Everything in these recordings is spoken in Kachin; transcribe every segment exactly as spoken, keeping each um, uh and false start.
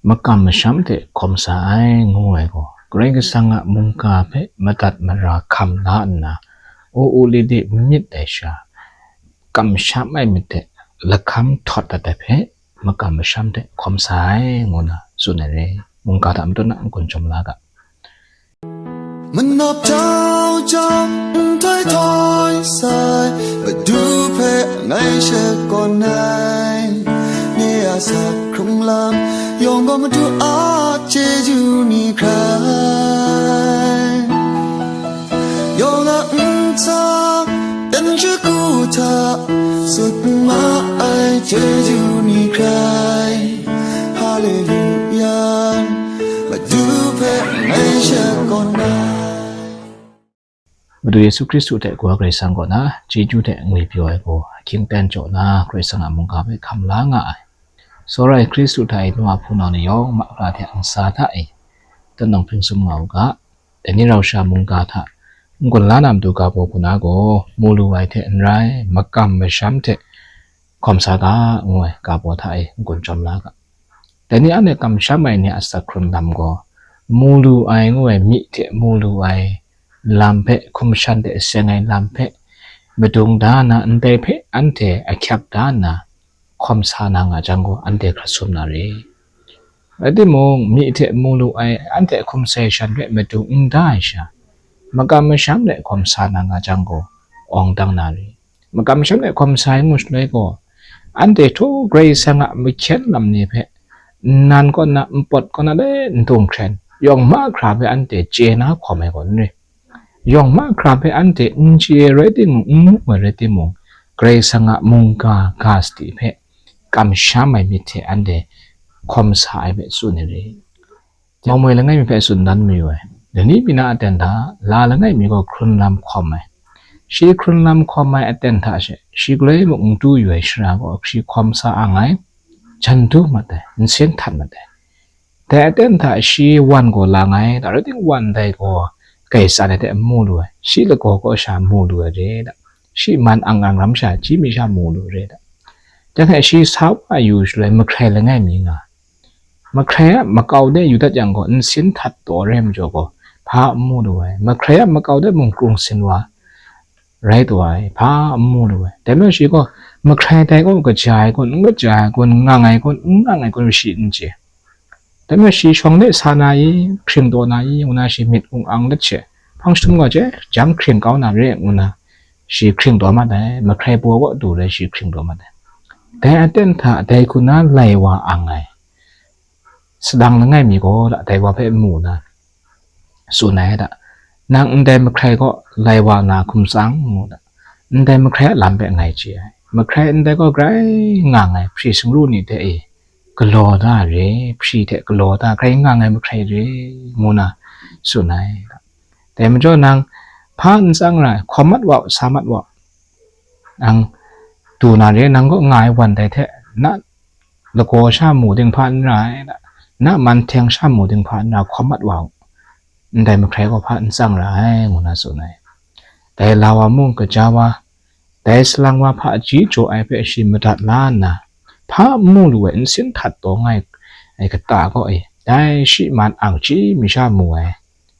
Makam masham hte hkawm sa ai ngu ai gaw, Karai Kasang a mungga hpe madat mara hkam la nna, o u li li n myit ai sha, kamsham ai myit hte lahkam htawt dat ai hpe, makam masham hte hkawm sa ai ngu na tsun ai re. Mungga hta matut na n-gun chyawm la ga. Manawp jau jau, nhtoi htoi sai, Madu hpe ngai shakawn ai. Nye a sa hkrung lam yawng gaw Madu a chyeju ni hkrai. Yawng a ntsa dan shagu hta sut ma ai chyeju ni hkrai. Haleluya, Madu hpe ngai shakawn ai. Madu Yesu Hkristu hte Kawa Karai Kasang kaw na chyeju hte ngwi pyaw ai gaw, ahkying ten jaw na Karai Kasang a mungga hpe hkam la nga ai. Tsawra ai Hkristu hta e nu a hpunau ni yawng mahkra hte ntsa hta e, tanawng hpring sum nga u ga. Dai ni rau sha mungga hta n-gun la na matu ga baw hku na gaw, mu lu ai hte n rai, makam masham hte hkawm sa ga, ngu ai ga baw hta e n-gun chyawm la ga. Dai ni anhte kamsham ai ni a asak hkrun lam gaw, mu lu ai ngu ai myi hte mu lu ai lam hpe, hkum shan hte seng ai lam hpe, madung da nna, ndai hpe anhte ahkyep da nna, hkawm sa na nga jang gaw, anhte hkrat sum na re. Rai timung, myi hte mu lu ai, anhte hkum sai shan hpe madung n da ai sha, makam masham de hkawm sa na nga jang gaw, awng dang na re. Makam masham de hkawm sa ai ngu shaloi gaw, anhte htaw Karai Kasang a mahkyen lam ni hpe, nnan kaw na, npawt kaw na le ndung hkren, yawng mahkra hpe anhte chye na hkawm ai gaw n re. Yawng mahkra hpe anhte n chye ai rai timung, n mu ai rai timung, Karai Kasang a mungga ga sadi hpe kamsham ai myit hte anhte hkawm sa ai hpe tsun ai re. Mawmoi langai mi hpe tsun dan mayu ai. Dai ni mi na aten hta, la langai mi gaw hkrun lam hkawm ai. Shi hkrun lam hkawm ai aten hta she, shi galoi muk n du yu ai shara gaw shi hkawm sa ang ai, jan du mat ai, nsin htat mat ai. Dai aten hta shi wan gaw lang ai, da rai ting wan dai gaw, kai tsan ai hte mu lu ai, shi lagaw kaw sha mu lu ai re da, shi man ang ang ram sha, ji mi sha mu lu re da. Janhte shi sa wa yu shaloi, mahkrai langai mi nga, mahkrai a makau de yu dat yang gaw, nsin htat taw re majaw gaw, hpa n mu lu ai, mahkrai a makau de mung krung sin wa rai taw ai, hpa n mu lu ai. Dai majaw shi gaw, mahkrai dai gaw kaja ai kun, n kaja ai kun, ngang ai kun, n ngang ai kun, shi n chye. Dai majaw shi shawng de sa na i, hkring taw na i, ngu na shi myit ung ang let she, hpang jahtum gaw je, jang hkring kau na re, ngu na shi hkring taw mat ai, mahkrai baw kaw du re shi hkring taw mat ai. Dai aten hta dai hku na lai wa ang ai, sadang langai mi gaw da, dai wa hpe mu na, tsun ai da, nang ndai mahkrai kaw lai wa na hkum tsang mu da, ndai mahkrai a lam hpe ngai chye ai. Mahkrai ndai gaw grai ngang ai, hpri sumru ni hte e galaw da re, hpri hte galaw da, grai ngang ai mahkrai re, ngu na tsun ai da. Dai majaw nang hpa n tsang ra ai, hkawm mat wa u, sa mat wa u. Nang du na re, nang kaw nga ai wan dai hte, na lagaw sha mu dinghpa n ra ai, na man hteng sha mu dinghpa n ra, hkawm mat wa u, ndai mahkrai gaw hpa n tsang ra ai, ngu na tsun ai. Dai la wa mung, kaja wa, dai salang wa hpa ji jaw ai hpe shi madat la nna, hpa n mu lu ai nsin htat taw nga ai, ai kata kaw e, dai shi man ang ji mi sha mu ai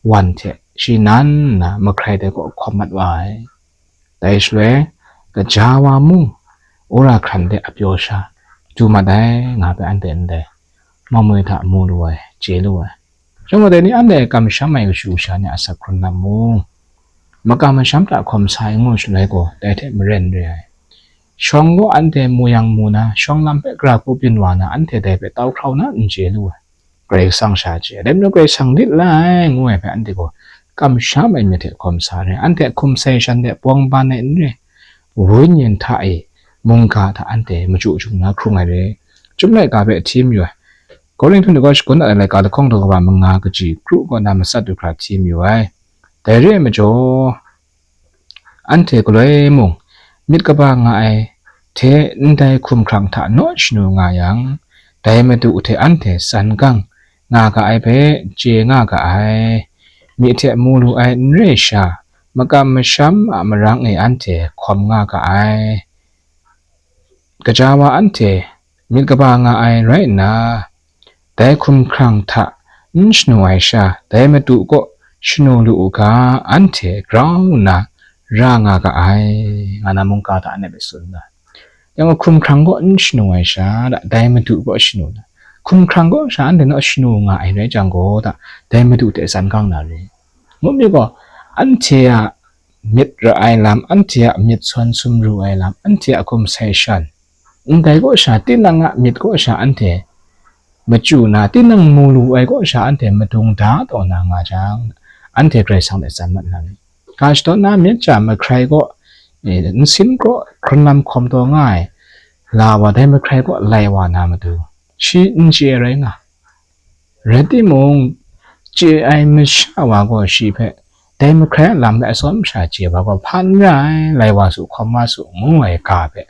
wan hte shi nan nna mahkrai dai kaw hkawm mat wa ai. Dai shaloi, kaja wa mung, wora hkran de a pyaw sha du mat ai, nga hpe anhte ndai mamoi hta mu lu ai, chye lu ai. Chyawm gaw, dai ni anhte kamsham ai kashu kasha ni a asak hkrun lam mung, makam masham hta hkawm sa ai ngu shaloi gaw, dai hte maren re ai. Shawng gaw anhte mu yang mu na, shawng lam hpe gara hku byin wa na, anhte dai hpe tau hkrau na n chye lu ai. Karai Kasang sha chye ai. Dai majaw Karai Kasang lit la ai, ngu ai hpe anhte gaw kamsham ai myit hte hkawm sa re. Anhte hkum sai shan de pawng ban ai n re. Wenyi hta e, mungga hta anhte machyu hkying na hkrung ai re. Chyum laika hpe hti mayu ai. Korinhtu ni gaw shagun dat ai laika lahkawng daw kaba manga kaji kru kaw na matsat du hkra hti mayu ai. Dai re ai majaw, anhte galoi mung myit kaba nga ai hte ndai hkumhkrang hta naw shanu nga yang, dai Madu hte anhte tsan gang nga ga ai hpe chye nga ga ai. Myi hte mu lu ai n re sha, makam masham a marang e anhte hkawm nga ga ai. Kaja wa anhte myit kaba nga ai rai nna, Dai hkumhkrang hta n shanu ai sha, dai Madu kaw shanu lu u ga, anhte grau nna ra nga ga ai, nga na mungga hta anhte hpe tsun da. Yang gaw hkumhkrang kaw n shanu ai sha, dai Madu kaw shanu da. Hkumhkrang kaw sha anhte naw shanu nga ai rai jang gaw, dai Madu hte tsan gang na re. Ngu mi gaw, anhte a myit ra ai lam, anhte a myit sawn sumru ai lam, anhte a hkum sai shan, ndai kaw sha, tinang a myit kaw sha anhte machyu na, tinang mu lu ai kaw sha anhte madung da taw na nga jang, anhte Karai Kasang hte tsan mat na ni? Ga shadawn na myit ja mahkrai kaw, eh, nsin kaw, hkrunlam hkawm taw nga ai, la wa dai mahkrai kaw lai wa na matu, shi n chye rai nga. Rai timung, chye ai masha wa gaw shi hpe, dai mahkrai a lam hpe atsawm sha chye wa gaw, hpa n ra ai, lai wa su, hkawm wa su, ngu ai ga hpe,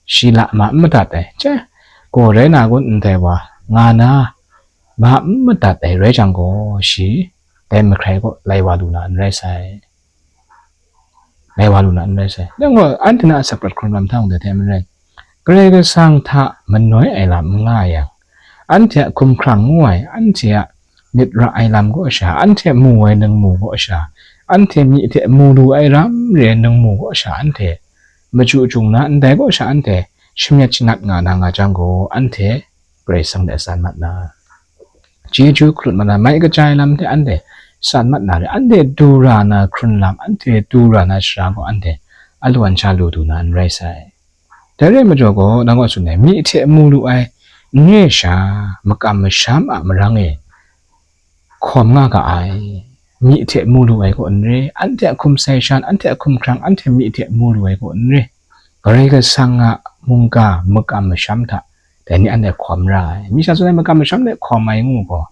shi la ma n madat ai, che, gaw rai na kun ndai wa, nga na, ma n madat ai rai jang gaw, shi dai mahkrai kaw lai wa lu na n rai sai. Lai wa lu na n rai sai. Dang gaw, anhte na a sakrat hkrunlam hta mung dai hte maren, Karai Kasang hta manoi ai lam n nga yang, anhte a hkumhkrang ngu ai, anhte a myit ra ai lam kaw sha, anhte mu ai ningmu kaw sha, anhte myi hte mu lu ai ram re ai ningmu kaw sha, anhte machyu jung na ndai kaw sha, anhte shamyet shanat nga na nga jang gaw, anhte Karai Kasang hte tsan mat na, chyeju hkalut mat na, mai kaja ai lam hte anhte san mat na re, anhte du ra na hkrunlam, anhte du ra na shara gaw, anhte alawan sha lu du na n rai sai. Dai rai majaw gaw, nang kaw tsun ai, myi hte mu lu ai n re sha, makam masham a marang e hkawm nga ga ai. Myi hte mu lu ai kaw n re, anhte a hkum sai shan, anhte a hkumhkrang, anhte myi hte mu lu ai kaw n re, Karai Kasang a mungga makam masham hta dai ni anhte hkawm ra ai. Mi sha tsun ai, makam masham hte hkawm ai ngu gaw,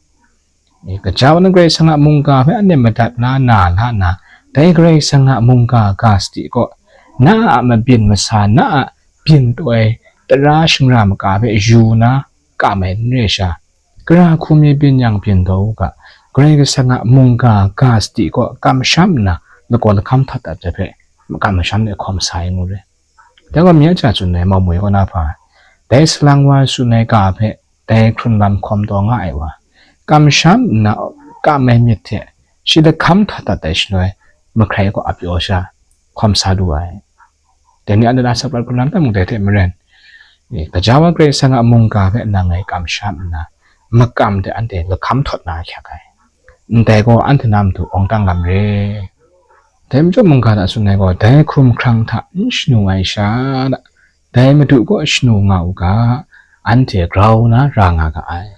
eh, gaja wa nan Karai Kasang a mungga hpe anhte madat na, na la nna, dai Karai Kasang a mungga ga sadi kaw, na a mabyin masa, na a byin taw ai tara shingra maka hpe yu na kam ai n re sha, gara hku mi byin yang byin taw u ga, Karai Kasang a mungga ga sadi kaw kamsham nna, lagaw lahkam htat dat ai hpe makam masham de hkawm sa ai ngu re. Dai gaw, mi a ja tsun ai, mau moi kaw na hpa, dai salang wa tsun ai ga hpe, dai hkrunlam hkawm taw nga ai wa, kamsham nna kam ai myit hte shi lahkam htat dat ai shaloi, mahkrai kaw ap yaw sha, hkawm sa lu ai. Dai ni anhte na a sakrat hkrunlam hta mung dai hte maren, eh, gaja wa Karai Kasang a mungga hpe nang ngai kamsham nna, makam hte anhte lahkam htawt na ahkyak ai. Ndai gaw, anhte na matu awng tang lam re. Dai majaw mungga hta tsun ai gaw, dai hkumhkrang hta n shanu ai sha, dai Madu kaw shanu nga u ga, anhte grau na ra nga ga ai.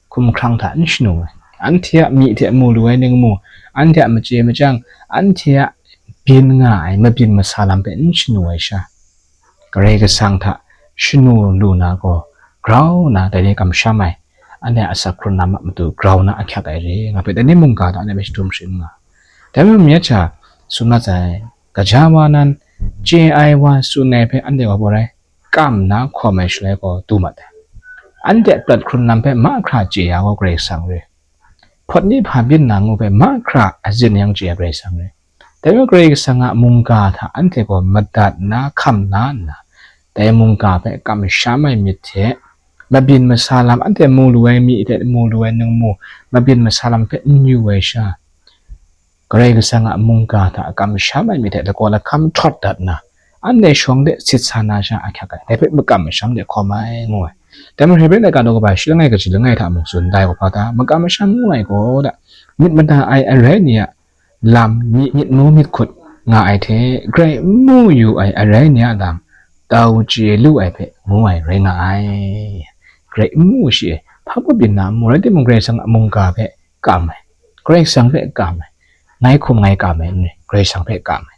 Hkumhkrang hta n shanu ai, anhte a myi hte mu lu ai ningmu, anhte a machye machyang, anhte a byin nga ai mabyin masa lam hpe n shanu ai sha, Karai Kasang hta shanu lu na gaw, grau na dai ni kamsham ai, anhte a asak hkrunlam a matu grau na ahkyak ai re, nga hpe dai ni mungga hta anhte hpe shadum sharin nga. Dai majaw mi a ja tsun mat ai, gaja wa nan, chye ai wa tsun ai hpe anhte gaw bawrai kam nna hkawm ai shaloi gaw du mat ai. Anhte a prat hkrunlam hpe mahkra chye ya gaw Karai Kasang re. Hpawt ni hpa byin na ngu hpe mahkra azin yang chye ai Karai Kasang re. Dai majaw Karai Kasang a mungga hta anhte gaw madat nna hkam la nna, dai mungga hpe kamsham ai myit hte, mabyin masa lam, anhte mu lu ai myi hte mu lu ai ningmu, mabyin masa lam hpe n yu ai sha, Karai Kasang a mungga hta kamsham ai myit hte lagaw lahkam htawt dat nna, anhte shawng de sit sa na sha ahkyak ai, dai hpe makam masham de hkawm ai, ngu ai. Dai majaw Hebre laika daw kaba shi langai kaji langai hta mung tsun, dai gaw hpa ta, makam masham ngu ai gaw da, myit mada ai arai ni a lam, myit, myit mu myit hkut nga ai hte, grai n mu yu ai arai ni a lam, tau chye lu ai hpe ngu ai rai nga ai. Grai n mu shi e, hpa baw byin na n mu, rai timung, Karai Kasang a mungga hpe kam ai, Karai Kasang hpe kam ai, ngai hkum ngai kam ai n rai, Karai Kasang hpe kam ai.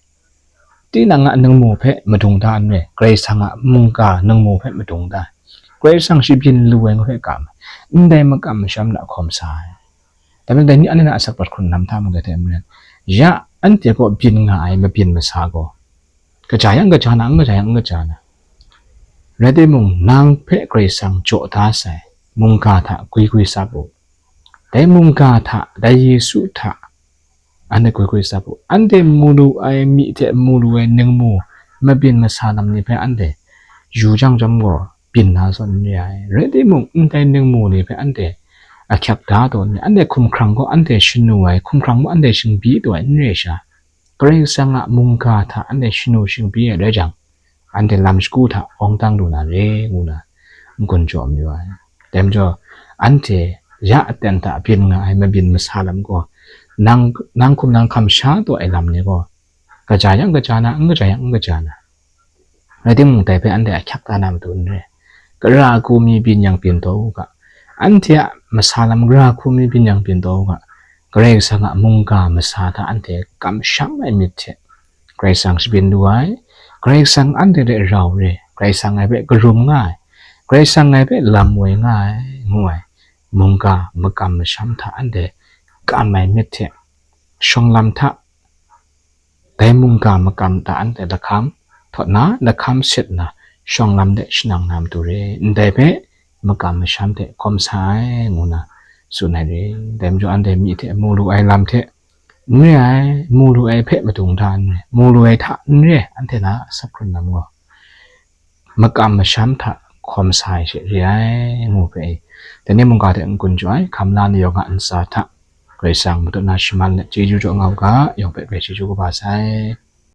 Tinang a ningmu hpe madung da n rai, Karai Kasang a mungga ningmu hpe madung da ai. Karai Kasang shi byin lu ai ngu hpe kam ai. Ndai makam masham na hkawm sa ai. Dai majaw dai ni anhte na a sakrat hkrunlam hta mung dai hte maren, ya anhte kaw byin nga ai mabyin masa gaw, kaja yang kaja na, n kaja yang n kaja na. Rai timung, nang hpe Karai Kasang jaw da sai mungga hta gwi gwi tsap u. Dai mungga hta, dai Yesu hta, anhte gwi gwi tsap u. Anhte mu lu ai myi hte mu lu ai ningmu, mabyin masa lam ni hpe anhte yu jang chyawm gaw, byin na zawn n re ai. Rai timung, ndai ningmu ni hpe anhte ahkyak da taw n re, anhte hkumhkrang gaw anhte shanu ai, hkumhkrang mung anhte shingbi taw ai n re sha, Karai Kasang a mungga hta anhte shanu shingbi ai rai jang, anhte lam shagu hta awng tang lu na re, ngu na n-gun jaw mayu ai. Dai majaw, anhte ya aten hta byin nga ai mabyin masa lam gaw, nang, nang hkum nang hkam sha taw ai lam ni gaw, kaja yang kaja na, n kaja yang n kaja na. Rai timung, dai hpe anhte ahkyak da na matu n re. Gara hku mi byin yang byin taw u ga, anhte a masa lam gara hku mi byin yang byin taw u ga, Karai Kasang a mungga masa hta anhte kamsham ai myit hte, Karai Kasang shabyin lu ai, Karai Kasang anhte hte rau re, Karai Kasang ngai hpe karum nga ai, Karai Kasang ngai hpe lam woi nga ai, ngu ai mungga makam masham hta anhte kam ai myit hte, shawng lam hta, dai mungga makam hta anhte lahkam htawt na, lahkam set na, shawng lam de shanang na matu re, ndai hpe makam masham hte hkawm sa ai, ngu na tsun ai re. Dai majaw, anhte myi hte mu lu ai lam hte n re ai, mu lu ai hpe madung da n re, mu lu ai hta n re, anhte na a sap hkrun lam gaw, makam masham hta hkawm sa ai she re ai, ngu hpe, dai ni mungga hte n-gun jaw ai, hkam la ni yawng a ntsa hta, Karai Kasang matut na shaman let chyeju jaw nga u ga, yawng hpe grai chyeju kaba sai.